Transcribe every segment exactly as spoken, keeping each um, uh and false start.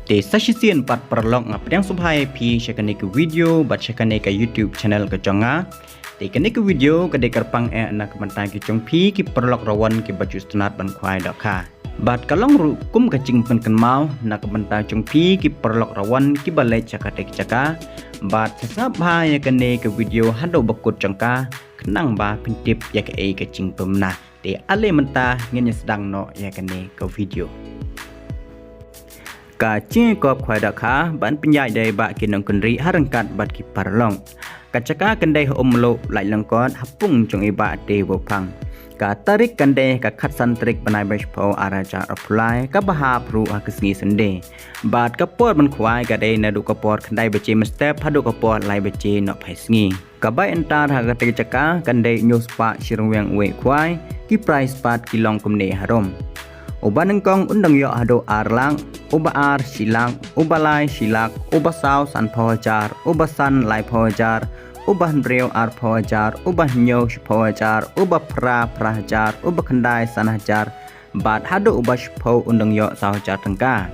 Te sa shisien pat paralok nga pdiang sngewbha ïa phi sha kane ka video bad sha kane ka YouTube channel ka jong nga. Te kane ka video ka dei kyrpang eh na ka bynta ki jong phi ki paralok rawan kiba ju sngewtynnat ban khwai dohkha. Bad ka long ruh kum ka jingpynkynmaw na ka bynta jong phi ki paralok rawan kiba leit sha kata ka jaka. Bad sa sngap bha ïa kane ka video haduh ba kut jong ka, khnang ba phin tip ïa kaei ka jingpynbna. Te ale mynta ngin ïa sdang noh ïa kane ka video. Ka jingïakop khwai dohkha ban pynïaid da i bah ki nongkynrih ha ryngkat bad ki paralok. Ka jaka kan dei ha Ummluh, Laitlangkot, ha pung jong i bah T. Wauphang. Ka tarik kan dei ka khatsan tarik bnai ba shiphew ar hajar arphew lai, kaba hap ruh ha ka sngi Sunday. Bad ka por ban khwai ka dei naduh ka por khyndai baje mynstep haduh ka por lai baje nohphai sngi. Ka bai entar ha kata ka jaka kan dei hynñiew spah shi ryngwiang uwei u khwai, ki prize pat ki long kumne harum. Uba nyngkong un dang ïoh haduh ar lak, uba ar shi lak, uba lai shi lak, uba saw sanphew hajar, uba san laiphew hajar, uba hynriew arphew hajar, uba hynñiew shiphew hajar, uba phra phra hajar, uba khyndai san hajar, bad haduh uba shiphew un dang ïoh saw hajar tyngka.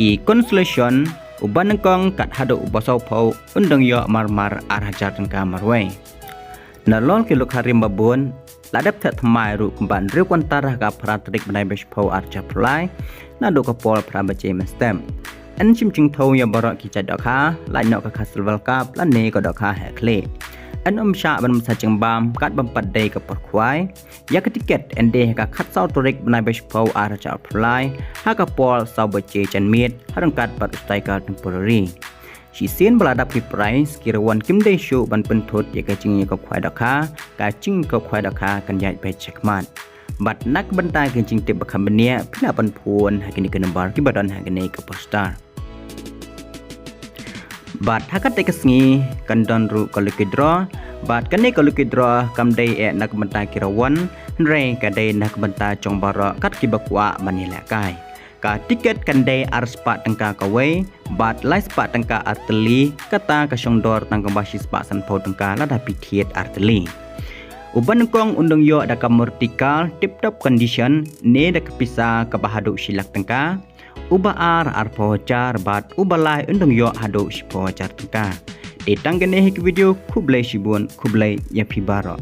Ki consolation, uba nyngkong kat haduh uba sawphew un dang ïoh marmar ar hajar tyngka marwei. Nalor ki lok harim babun, la dep theh thymmai ruh kumba hynriew kyntar ha ka phra tarik bnai ba shiphew ar hajar arphew lai, naduh ka por phra baje mynstep. Yn shim jingthaw ïa baroh ki jait dohkha, lait noh ka Castle Welcup lane ka dohkha heh khlieh. Yn ym shah ban bsa jingbam katba ym pat dei ka por khwai. Ïa ka tiket yn die ha ka khatsaw tarik bnai ba shiphew ar hajar arphew lai, ha ka por saw baje janmiet, ha ryngkat bad u Striker Temporary. Shisien ba la dap ki prize, ki rawan kim dei shuh ban pynthut ïa ka jingïakop khwai dohkha, ka jingïakop khwai dohkha kan ïaid beit shakhmat. Bad na ka bynta ka jingtip ba kham bniah, phi lah ban phone ha kine ki number kiba don ha kane ka poster. Bad ha kata ka sngi kan don ruh ka lucky draw. Bad kane ka lucky draw kam dei eh na ka bynta ki rawan, hynrei ka dei na ka bynta jong baroh kat kiba kwah ban ïalehkai. Ka tiket kan dei ar spah tyngka kawei, bad lai spah tyngka ar tylli, kata ka shongdor tang kumba shi spah sanphew tyngka lada phi thied ar tylli. Uba nyngkong un dang ïoh da ka Maruti car tip top condition ne da ka pisa kaba haduh shi lak tyngka. Uba ar arphew hajar bad uba lai un dang ïoh haduh shiphew hajar tyngka. Te tang kane hi ka video, khublei shibun, khublei ïa phi baroh.